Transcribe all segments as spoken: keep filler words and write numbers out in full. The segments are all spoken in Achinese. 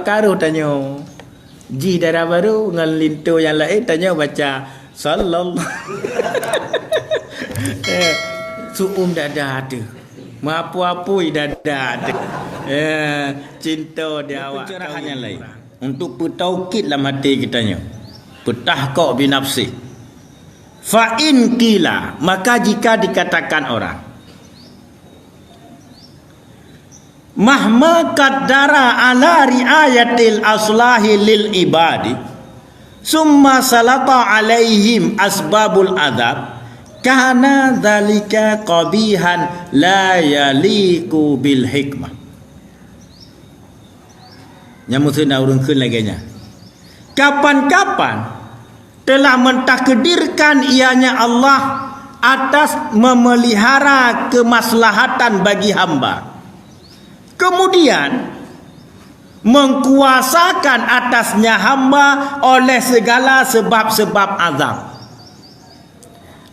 Karu tanyoe. Jih dara barô ngon linto nyang laén tanyoe baca sallallahu. Eh, su'um dada teuh. Meuapui-apui dada teuh. Eh, cinta di awak pencerahan nyang laén. Untuk peutaukid lam hati geutanyoe. Peutahkok binafsih. Fa in qila, maka jika dikatakan orang, mahma qaddara ala riayatil aslahi lil ibadi, summa salata alaihim asbabul adab, kana dzalika qabihan la yaliqu bil hikmah. Nyang meuseuna ureuëng kheun lagée nyan. Kapan-kapan telah mentakdirkan ianya Allah atas memelihara kemaslahatan bagi hamba, kemudian mengkuasakan atasnya hamba oleh segala sebab-sebab azab.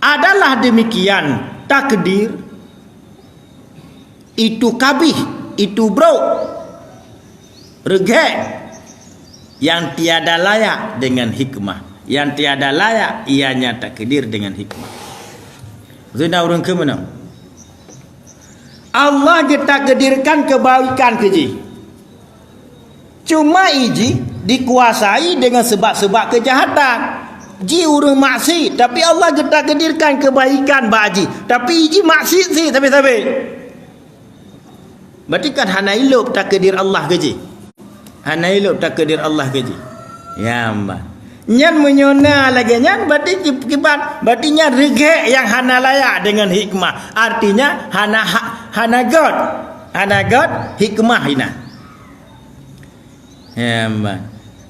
Adalah demikian takdir. Itu kabih, itu brok, reugék, yang tiada layak dengan hikmah, yang tiada layak ianya takdir dengan hikmah. Zina ureuëng keu meunan. Allah geutakdirkan kebaikan keu jih. Cuma iji dikuasai dengan sebab-sebab kejahatan. Ji ureuëng maksiat, tapi Allah geutakdirkan kebaikan bak ji. Tapi iji maksiat sih tapi-tapi. Berarti kan hana ilop takdir Allah keu ji. Hana ilop takdir Allah keu ji. Ya, mba. Nyan meunyoe na lagée nyan, berarti ki-, kiban, berarti nyan reugék nyang hana layak dengan hikmah. Artinya hana ha-, hana göt. Hana göt hikmah inan. Ya, mba.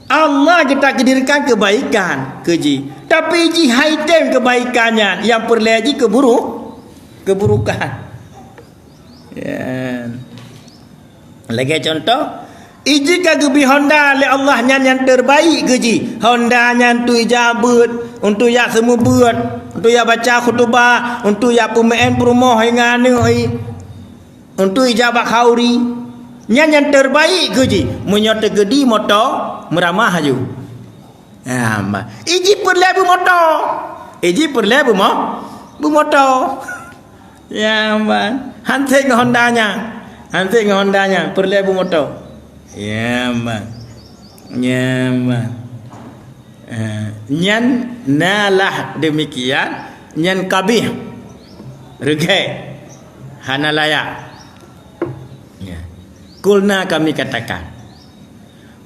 Allah geutakdirkan kebaikan keu ji. Tapi ji hai tem kebaikan nyan, nyang peureulée ji keburuk-, keburukan. Ya. Lagée contoh, iji ka geubri honda lé Allah nyan nyang terbaik keu ji. Honda nyan untuk ija beuet, untuk ija seumeubeuet, untuk ija baca khutubah, untuk ija peumeu'en peurumoh ngon aneuk i. Untuk ija bak khauri, nyan nyang terbaik keu ji. Meunyoe teukeudi moto, meuramah aju. Ya, mba. Iji peureulée beumoto. Iji peureulée beumo-, beumoto. Ya, mba. Hanset ngon honda nyan. Hanset ngon honda nyan, peureulée beumoto. Ya, mba. Ya, mba. Eh, nyan nalah demikian, nyan kabih. Reugék. Hana layak. Ya. Kulna kami katakan,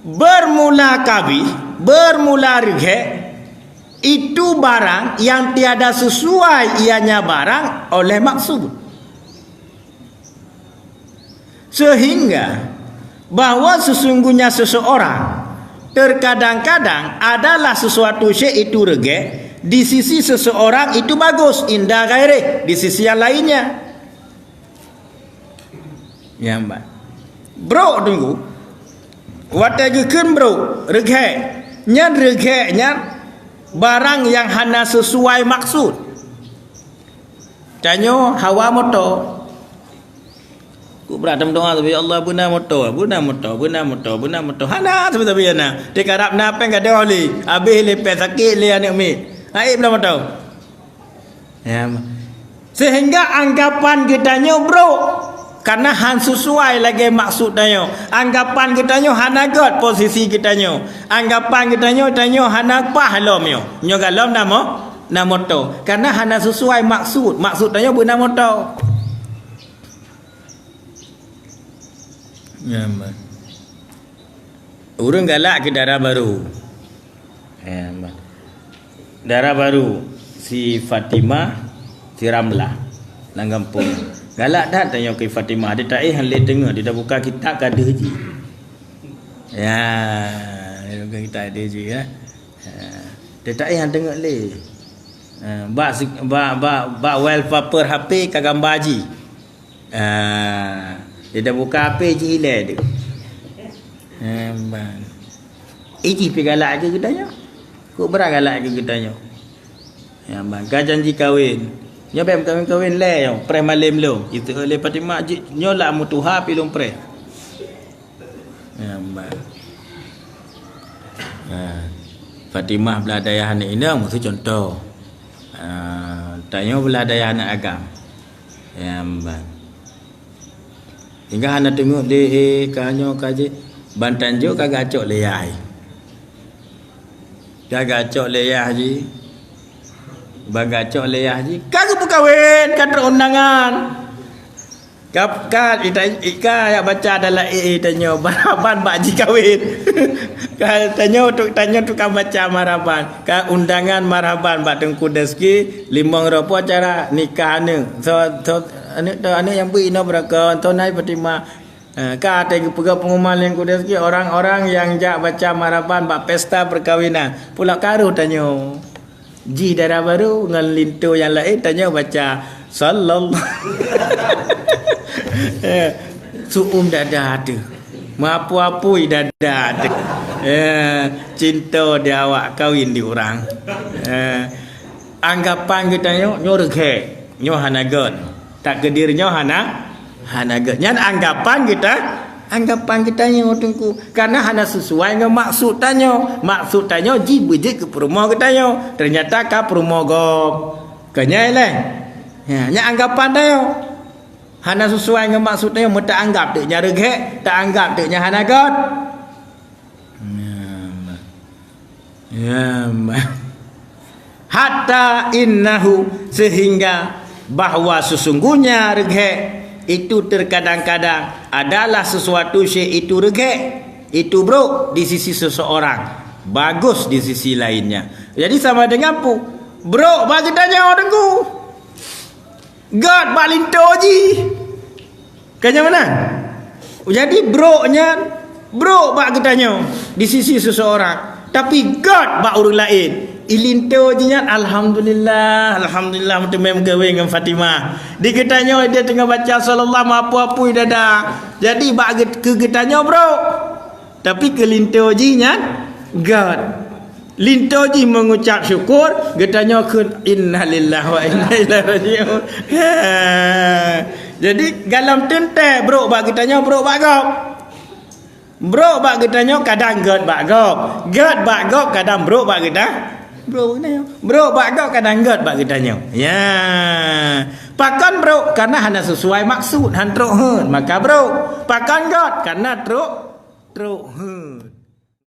bermula kabih, bermula reugék, itu barang yang tiada sesuai ianya barang oleh maksud. Sehingga bahwa sesungguhnya seseorang terkadang-kadang adalah sesuatu syai' itu reugék, di sisi seseorang itu bagus, inda ghairih, di sisi yang lainnya. Nyang ba-, brok teungku, watée geukheun brok, reugék, nyan reugék nyan barang nyang hana sesuai maksud. Tanyoe hawa moto. Ku brat meudoa, "Ya Allah, beuna moto, beuna moto, beuna moto, beuna moto." Hana sabe-sabe hana. Teukarab na péng gadôh lé, habéh lé péng, sakét lé aneuk miet. Hai bela moto. Ya. Sehingga anggapan geutanyoe brok, karena han sesuai lagée maksud tanyoe. Anggapan geutanyoe hana göt posisi geutanyoe. Anggapan geutanyoe, tanyoe hana paih lom nyoe. Nyoe galom na mo-, na moto. Karena hana sesuai maksud. Maksud tanyoe beuna moto. Ya, ma. Ureuëng galak keu dara barô. Ya, ma. Dara barô, si Fatimah, si Ramlah, lam gampông. Galak that tanyoe keu Fatimah, di taéh han lé teungoh, di tabuka kitab ka deuh jih. Ya, di tabuka kitab deuh jih, ya. Ha, di taéh han teungoh lé. Ha, bak si-, bak, bak, bak wallpaper H P ka gamba jih. Ah, dia dah buka H P jih ilée tu. Eh, bang. Eh, jih pi galak lagi geutanyoe. Kok berat galak lagi geutanyoe. Ya, bang. Ka janji kawin. Nyoe bèk kawin-kawin lé nyoe. Preh malem lom. Itu oleh Fatimah jih. Nyoe lah meutuha pi lom preh. Ya, bang. Ha, Fatimah blah dayah aneuk inong, meusu contoh. Ha, tanyoe blah dayah aneuk agam. Ya, ban. Hingga hana teungeut lé, eh, ka nyoe ka jih. Ban tanjok ka gacok lé yah. Ka gacok lé yah jih. Ban gacok lé yah jih. Ka geupeukawen, ka trok undangan. Ka, ka, ita, ka jak baca dalam A A tanyoe, maraban bak jikawen. Ka tanyoe tu, tanyoe tukang baca maraban. Ka undangan maraban bak Teungku Dezki, limong droe po acara nikah aneuk. So, so, aneuk tu, aneuk nyang beuinoe beurangkat, so nai Fatimah. Eh, ka até geupeugah pengumuman lé Teungku Dezki, orang-orang yang jak baca maraban bak pesta perkawinan. Pulak karoh tanyoe. Jih dara barô ngon linto nyang laén tanyoe baca sallallahu. Eh, su'um dada teuh. Meuapui-apui dada teuh. Eh, cinta di awak kawin di urang. Eh, anggapan geutanyoe nyoe reugét, nyoe hana gét. Takdir nyoe hana, hana gét. Nyan anggapan geuta, anggapan geutanyoe Teungku. Karena hana sesuai ngon maksud tanyoe. Maksud tanyoe jih beujeuet keu peurumoh geutanyoe. Ternyata ka peurumoh gob. Ka nyan lé. Ya, nyan anggapan tanyoe. Hana sesuai ngon maksud tanyoe, meuta anggap teuk nyan reugét, ta anggap teuk nyan hana gét. Ya, ma-, ya, ma-, hatta innahu, sehingga bahwa sesungguhnya reugét itu terkadang-kadang adalah sesuatu syai' itu reugét, itu brok di sisi seseorang, bagus di sisi lainnya. Jadi sama dengan pu-, brok bak geutanyoe Teungku. Gét bak linto jih. Ka nyan meunan? Jadi brok nyan, brok bak geutanyoe di sisi seseorang. Tapi gét bak ureuëng laén. I linto jih nyan, alhamdulillah, alhamdulillah meuteumé meukawen ngon Fatimah. Di geutanyoe dia teungoh baca sallallahu meuapui-apui dada. Jadi bak geut-, keu geutanyoe brok. Tapi keu linto jih nyan gét. Linto jih mengucap syukur, geutanyoe kheun innalillahi wa inna ilaihi raji'un. Ha. Jadi dalam teuntée brok bak geutanyoe, brok bak gob. Brok bak geutanyoe kadang gét bak gob. Gét bak gob kadang brok bak geuta-, brok bak geutanyoe. Brok bak gob kadang gét bak geutanyoe. Ya. Pakon brok? Karena hana sesuai maksud, han trok heuet, maka brok. Pakon gét? Karena trok, trok heuet.